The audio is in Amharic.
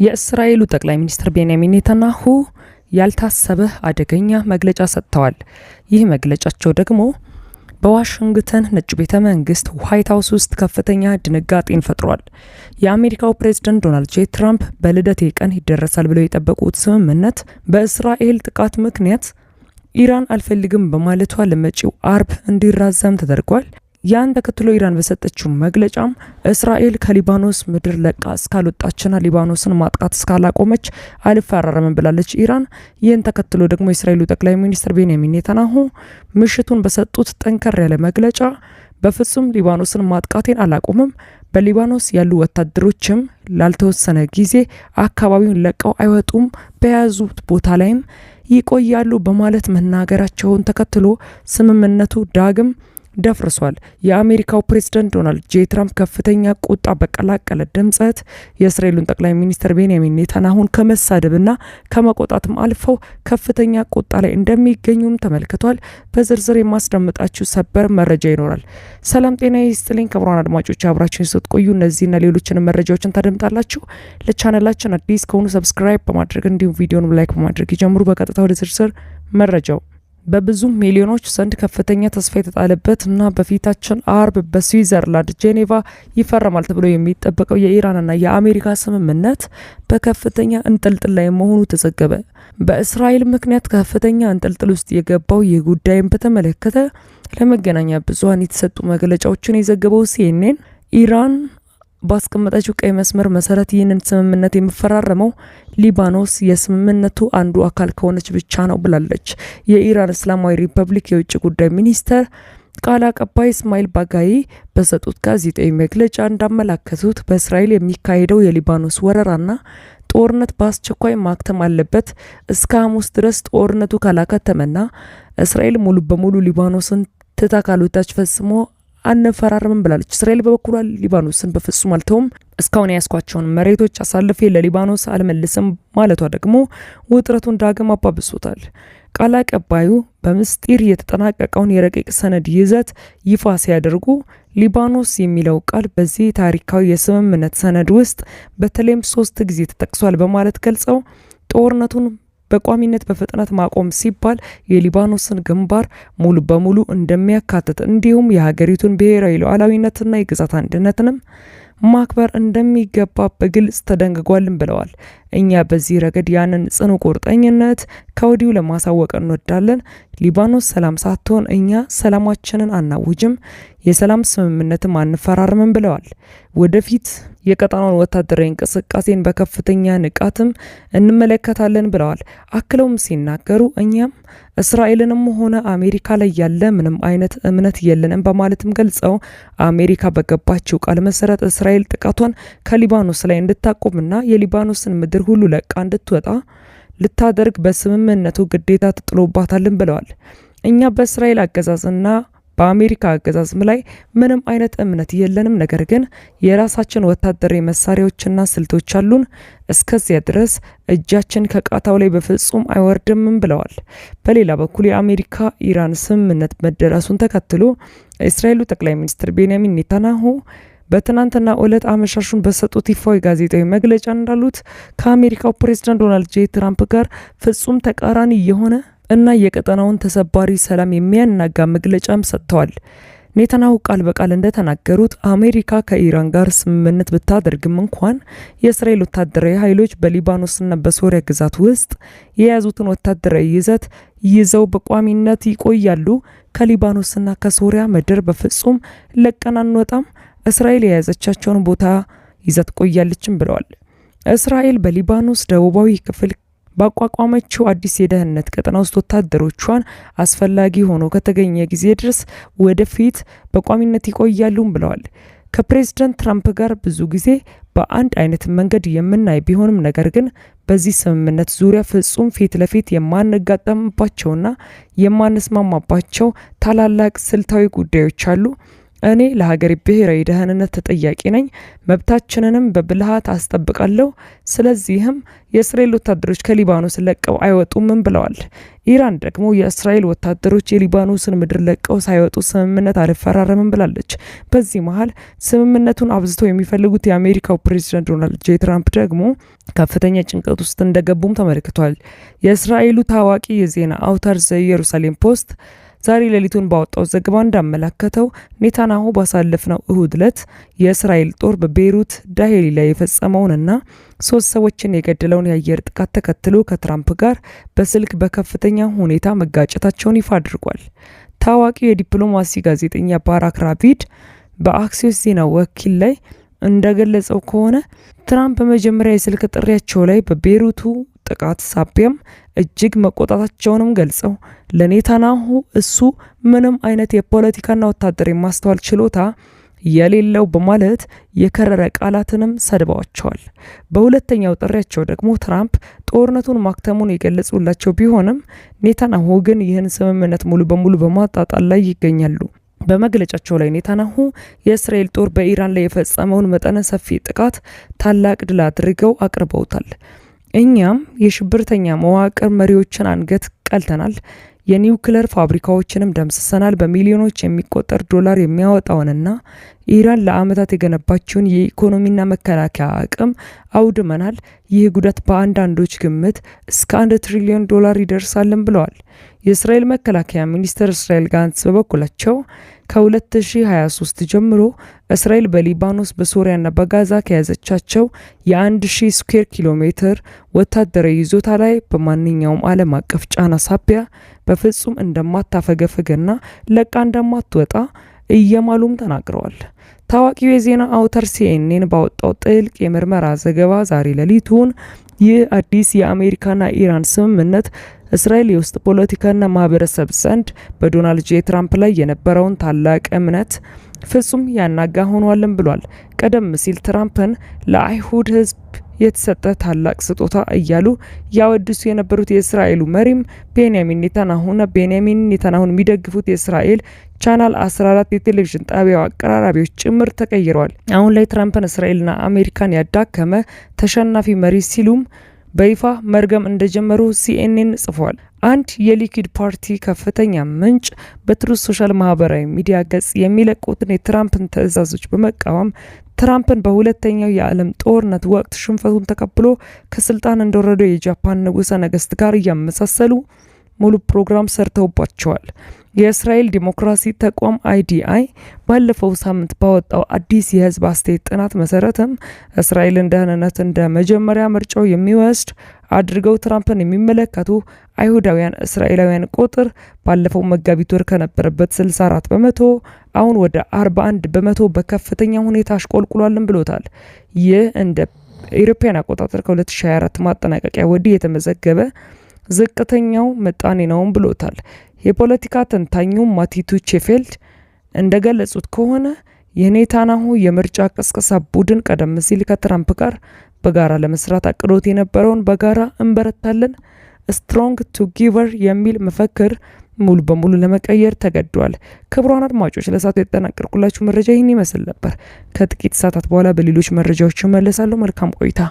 የእስራኤሉ ጠቅላይ ሚኒስትር ቤንያሚን ኔታንያሁ ያልታሰበ አደገኛ መግለጫ ሰጥተዋል። ይህ መግለጫቸው ደግሞ በዋሽንግተን ነጭ ቤተ መንግስት ዋይት ሀውስ ውስጥ ከፍተኛ ድንጋጤን ፈጥሯል። የአሜሪካው ፕሬዝደንት ዶናልድ ጄ ትራምፕ በልደቴ ቀን ይደረሳል ብለው የጠበቁት ስምምነት በእስራኤል ጥቃት ምክንያት ኢራን አልፈልግም በማለቷ ለመጪው አርብ እንዲራዘም ተደርጓል። ያን ተከትሎ ኢራን በሰጠችው መግለጫም እስራኤል ከሊባኖስ ምድር ለቃ እስካልወጣችና ሊባኖስን ማጥቃት እስካላቆመች አልፈራረምም ብላለች ኢራን። ይህን ተከትሎ ደግሞ የእስራኤሉ ጠቅላይ ሚኒስትር ቤንያሚን ኔታንያሁ ምሽቱን በሰጡት ጠንከር ያለ መግለጫ በፍጹም ሊባኖስን ማጥቃቴን አላቆምም፣ በሊባኖስ ያሉ ወታደሮችም ላልተወሰነ ጊዜ አካባቢውን ለቀው አይወጡም፣ በያዙት ቦታ ላይም ይቆያሉ በማለት መናገራቸውን ተከትሎ ስምምነቱ ዳግም ደፍርሷል። የአሜሪካው ፕሬዝዳንት ዶናልድ ጄ ትራምፕ ከፍተኛ ቁጣ በቀላቀለ ድምጸት የእስራኤሉን ጠቅላይ ሚኒስትር ቤንያሚን ኔታንያሁን ከመሳደብና ከመቆጣትም አልፈው ከፍተኛ ቁጣ ላይ እንደሚገኙም ተመልክቷል። በዝርዝር የማስደምጣችሁ ሰበር መረጃ ይኖራል። ሰላም ጤና ይስጥልኝ ክቡራን አድማጮች፣ አብራችሁን ስትቆዩ እነዚህና ሌሎችንም መረጃዎችን ታደምጣላችሁ። ለቻናላችን አዲስ ከሆኑ subscribe በማድረግ እንዲሁም ቪዲዮን like በማድረግ ይጀምሩ። በቀጥታ ወደ ዝርዝር መረጃው። በብዙ ሚሊዮኖች ዘንድ ከፍተኛ ተስፋ የተጣለበት እና በፊታችን አርብ በስዊዘርላንድ ጄኔቫ ይፈረማል ተብሎ የሚጠበቀው የኢራንና የአሜሪካ ስምምነት በከፍተኛ እንጥልጥል ላይ መሆኑ ተዘገበ። በእስራኤል ምክንያት ከፍተኛ እንጥልጥል ውስጥ የገባው ይህ ጉዳይን በተመለከተ ለመገናኛ ብዙኃን የተሰጡ መግለጫዎችን የዘገበው ሲኤንኤን ኢራን ባስቀመጠችው ቀይ መስመር መሰረት ይህንን ስምምነት የሚፈራረመው ሊባኖስ የስምምነቱ አንዱ አካል ከሆነች ብቻ ነው ብላለች። የኢራን እስላማዊ ሪፐብሊክ የውጭ ጉዳይ ሚኒስተር ቃል አቀባይ እስማኤል ባጋይ በሰጡት ጋዜጣዊ መግለጫ እንዳመላከቱት በእስራኤል የሚካሄደው የሊባኖስ ወረራና ጦርነት በአስቸኳይ ማክተም አለበት። እስከ ሐሙስ ድረስ ጦርነቱ ካላከተመና እስራኤል ሙሉ በሙሉ ሊባኖስን ትታ ካልወጣች ፈጽሞ አንፈራረምም ብላለች። እስራኤል በበኩሏ ሊባኖስን በፍጹም አልተውም፣ እስካሁን የያዝኳቸውን መሬቶች አሳልፌ ለሊባኖስ አልመልስም ማለቷ ደግሞ ውጥረቱን ዳግም አባብሶታል። ቃል አቀባዩ በምስጢር የተጠናቀቀውን የረቂቅ ሰነድ ይዘት ይፋ ሲያደርጉ ሊባኖስ የሚለው ቃል በዚህ ታሪካዊ የስምምነት ሰነድ ውስጥ በተለይም 3 ጊዜ ተጠቅሷል በማለት ገልጸው ጦርነቱን በቋሚነት በፍጥነት ማቆም ሲባል የሊባኖስን ግንባር ሙሉ በሙሉ እንደሚያካትት እንዲሁም የሀገሪቱን ብሔራዊ ሉዓላዊነትና የግዛት አንድነትንም ማክበር እንደሚገባ በግልጽ ተደንግጓልም ብለዋል። እኛ በዚህ ረገድ ያንን ጽኑ ቁርጠኝነት ከወዲሁ ለማሳወቅ እንወዳለን። ሊባኖስ ሰላም ሳትሆን እኛ ሰላማችንን አናውጅም፣ የሰላም ስምምነትም አንፈራርምም ብለዋል። ወደፊት የቀጠናውን ወታደራዊ እንቅስቃሴን በከፍተኛ ንቃትም እንመለከታለን ብለዋል። አክለውም ሲናገሩ እኛም እስራኤልንም ሆነ አሜሪካ ላይ ያለ ምንም አይነት እምነት የለንም በማለትም ገልጸው አሜሪካ በገባችው ቃል መሰረት እስራኤል ጥቃቷን ከሊባኖስ ላይ እንድታቆምና የሊባኖስን ምድር ሁሉ ለቃ እንድትወጣ ልታደርግ በስምምነቱ ግዴታ ተጥሎባታልን ብለዋል። እኛ በእስራኤል አገዛዝና በአሜሪካ አገዛዝም ላይ ምንም አይነት እምነት የለንም። ነገር ግን የራሳችን ወታደራዊ መሳሪያዎችና ስልቶች አሉን። እስከዚያ ድረስ እጃችን ከቃታው ላይ በፍጹም አይወርድምም ብለዋል። በሌላ በኩል የአሜሪካ ኢራን ስምምነት መደረሱን ተከትሎ እስራኤሉ ጠቅላይ ሚኒስትር ቤንያሚን ኔታንያሁ በትናንትና ዕለት አመሻሹን በሰጡት ይፋዊ ጋዜጣዊ መግለጫ እንዳሉት ከአሜሪካው ፕሬዝዳንት ዶናልድ ጄ ትራምፕ ጋር ፍጹም ተቃራኒ የሆነ እና የቀጠናውን ተሰባሪ ሰላም የሚያናጋ መግለጫም ሰጥተዋል። ኔታንያሁ ቃል በቃል እንደተናገሩት አሜሪካ ከኢራን ጋር ስምምነት ብታደርግም እንኳን የእስራኤል ወታደራዊ ኃይሎች በሊባኖስና በሶሪያ ግዛት ውስጥ የያዙትን ወታደራዊ ይዘት ይዘው በቋሚነት ይቆያሉ። ከሊባኖስና ከሶሪያ ምድር በፍጹም ለቀን አንወጣም፣ እስራኤል የያዘቻቸውን ቦታ ይዛ ትቆያለችም ብለዋል። እስራኤል በሊባኖስ ደቡባዊ ክፍል ባቋቋመችው አዲስ የደህንነት ቀጠና ውስጥ ወታደሮቿን አስፈላጊ ሆኖ ከተገኘ ጊዜ ድረስ ወደፊት በቋሚነት ይቆያሉም ብለዋል። ከፕሬዝዳንት ትራምፕ ጋር ብዙ ጊዜ በአንድ አይነት መንገድ የምናይ ቢሆንም ነገር ግን በዚህ ስምምነት ዙሪያ ፍጹም ፊት ለፊት የማንጋጠምባቸውና የማንስማማባቸው ታላላቅ ስልታዊ ጉዳዮች አሉ። እኔ ለሀገሬ ብሔራዊ ደህንነት ተጠያቂ ነኝ፣ መብታችንንም በብልሃት አስጠብቃለሁ። ስለዚህም የእስራኤል ወታደሮች ከሊባኖስ ለቀው አይወጡምም ብለዋል። ኢራን ደግሞ የእስራኤል ወታደሮች የሊባኖስን ምድር ለቀው ሳይወጡ ስምምነት አልፈራረምም ብላለች። በዚህ መሀል ስምምነቱን አብዝተው የሚፈልጉት የአሜሪካው ፕሬዚዳንት ዶናልድ ጄ ትራምፕ ደግሞ ከፍተኛ ጭንቀት ውስጥ እንደገቡም ተመልክቷል። የእስራኤሉ ታዋቂ የዜና አውታር ዘ ኢየሩሳሌም ፖስት ዛሬ ሌሊቱን ባወጣው ዘገባ እንዳመላከተው ኔታንያሁ ባሳለፍነው እሁድ ዕለት የእስራኤል ጦር በቤይሩት ዳሄሊ ላይ የፈጸመውንና 3 ሰዎችን የገደለውን የአየር ጥቃት ተከትሎ ከትራምፕ ጋር በስልክ በከፍተኛ ሁኔታ መጋጨታቸውን ይፋ አድርጓል። ታዋቂው የዲፕሎማሲ ጋዜጠኛ ባራክ ራቪድ በአክሲዮስ ዜና ወኪል ላይ እንደገለጸው ከሆነ ትራምፕ በመጀመሪያ የስልክ ጥሪያቸው ላይ በቤይሩቱ ጥቃት ሳቢያም እጅግ መቆጣታቸውንም ገልጸው ለኔታንያሁ እሱ ምንም አይነት የፖለቲካና ወታደራዊ ማስተዋል ችሎታ የሌለው በማለት የከረረ ቃላትንም ሰድበዋቸዋል። በሁለተኛው ጥሪያቸው ደግሞ ትራምፕ ጦርነቱን ማክተሙን የገለጹላቸው ቢሆንም ኔታንያሁ ግን ይህን ስምምነት ሙሉ በሙሉ በማጣጣል ላይ ይገኛሉ። በመግለጫቸው ላይ ኔታንያሁ የእስራኤል ጦር በኢራን ላይ የፈጸመውን መጠነ ሰፊ ጥቃት ታላቅ ድል አድርገው አቅርበውታል። እኛም የሽብርተኛ መዋቅር መሪዎችን አንገት ቀልተናል፣ የኒውክለር ፋብሪካዎችንም ደምስሰናል፣ በሚሊዮኖች የሚቆጠር ዶላር የሚያወጣውንና ኢራን ለዓመታት የገነባችውን የኢኮኖሚና መከላከያ አቅም አውድመናል። ይህ ጉዳት በአንዳንዶች ግምት እስከ $1 ትሪሊዮን ይደርሳልን ብለዋል። የእስራኤል መከላከያ ሚኒስትር እስራኤል ጋንትስ በበኩላቸው ከ2023 ጀምሮ እስራኤል በሊባኖስ፣ በሶሪያና በጋዛ ከያዘቻቸው የ1000 ስኩዌር ኪሎ ሜትር ወታደራዊ ይዞታ ላይ በማንኛውም ዓለም አቀፍ ጫና ሳቢያ በፍጹም እንደማታፈገፍግና ለቃ እንደማትወጣ እየማሉም ተናግረዋል። ታዋቂው የዜና አውታር ሲኤንኤን ባወጣው ጥልቅ የምርመራ ዘገባ ዛሬ ሌሊቱን ይህ አዲስ የአሜሪካና ኢራን ስምምነት እስራኤል የውስጥ ፖለቲካና ማህበረሰብ ዘንድ በዶናልድ ጄ ትራምፕ ላይ የነበረውን ታላቅ እምነት ፍጹም ያናጋ ሆኗልም ብሏል። ቀደም ሲል ትራምፕን ለአይሁድ ሕዝብ የተሰጠ ታላቅ ስጦታ እያሉ ያወድሱ የነበሩት የእስራኤሉ መሪም ቤንያሚን ኔታንያሁና ቤንያሚን ኔታንያሁን የሚደግፉት የእስራኤል ቻናል 14 የቴሌቪዥን ጣቢያው አቀራራቢዎች ጭምር ተቀይረዋል። አሁን ላይ ትራምፕን እስራኤልና አሜሪካን ያዳከመ ተሸናፊ መሪ ሲሉም በይፋ መርገም እንደጀመሩ ሲኤንኤን ጽፏል። አንድ የሊኩድ ፓርቲ ከፍተኛ ምንጭ በትሩዝ ሶሻል ማህበራዊ ሚዲያ ገጽ የሚለቁትን የትራምፕን ትዕዛዞች በመቃወም ትራምፕን በሁለተኛው የዓለም ጦርነት ወቅት ሽንፈቱን ተቀብሎ ከስልጣን እንደወረደው የጃፓን ንጉሠ ነገስት ጋር እያመሳሰሉ ሙሉ ፕሮግራም ሰርተውባቸዋል። የእስራኤል ዲሞክራሲ ተቋም አይዲአይ ባለፈው ሳምንት ባወጣው አዲስ የህዝብ አስተያየት ጥናት መሰረትም እስራኤልን ደህንነት እንደ መጀመሪያ ምርጫው የሚወስድ አድርገው ትራምፕን የሚመለከቱ አይሁዳውያን እስራኤላውያን ቁጥር ባለፈው መጋቢት ወር ከነበረበት 64% አሁን ወደ 41% በከፍተኛ ሁኔታ አሽቆልቁሏልን ብሎታል። ይህ እንደ ኢሮፓያን አቆጣጠር ከ2024 ማጠናቀቂያ ወዲህ የተመዘገበ ዝቅተኛው ምጣኔ ነው ብሎታል። የፖለቲካ ተንታኙ ማቲቱ ቼፌልድ እንደገለጹት ከሆነ የኔታንያሁ የምርጫ ቅስቀሳ ቡድን ቀደም ሲል ከትራምፕ ጋር በጋራ ለመስራት አቅዶት የነበረውን በጋራ እንበረታለን strong together የሚል መፈክር ሙሉ በሙሉ ለመቀየር ተገዷል። ክቡራን አድማጮች ለሰዓቱ ያጠናቀርኩላችሁ መረጃ ይህን ይመስል ነበር። ከጥቂት ሰዓታት በኋላ በሌሎች መረጃዎች እመለሳለሁ። መልካም ቆይታ።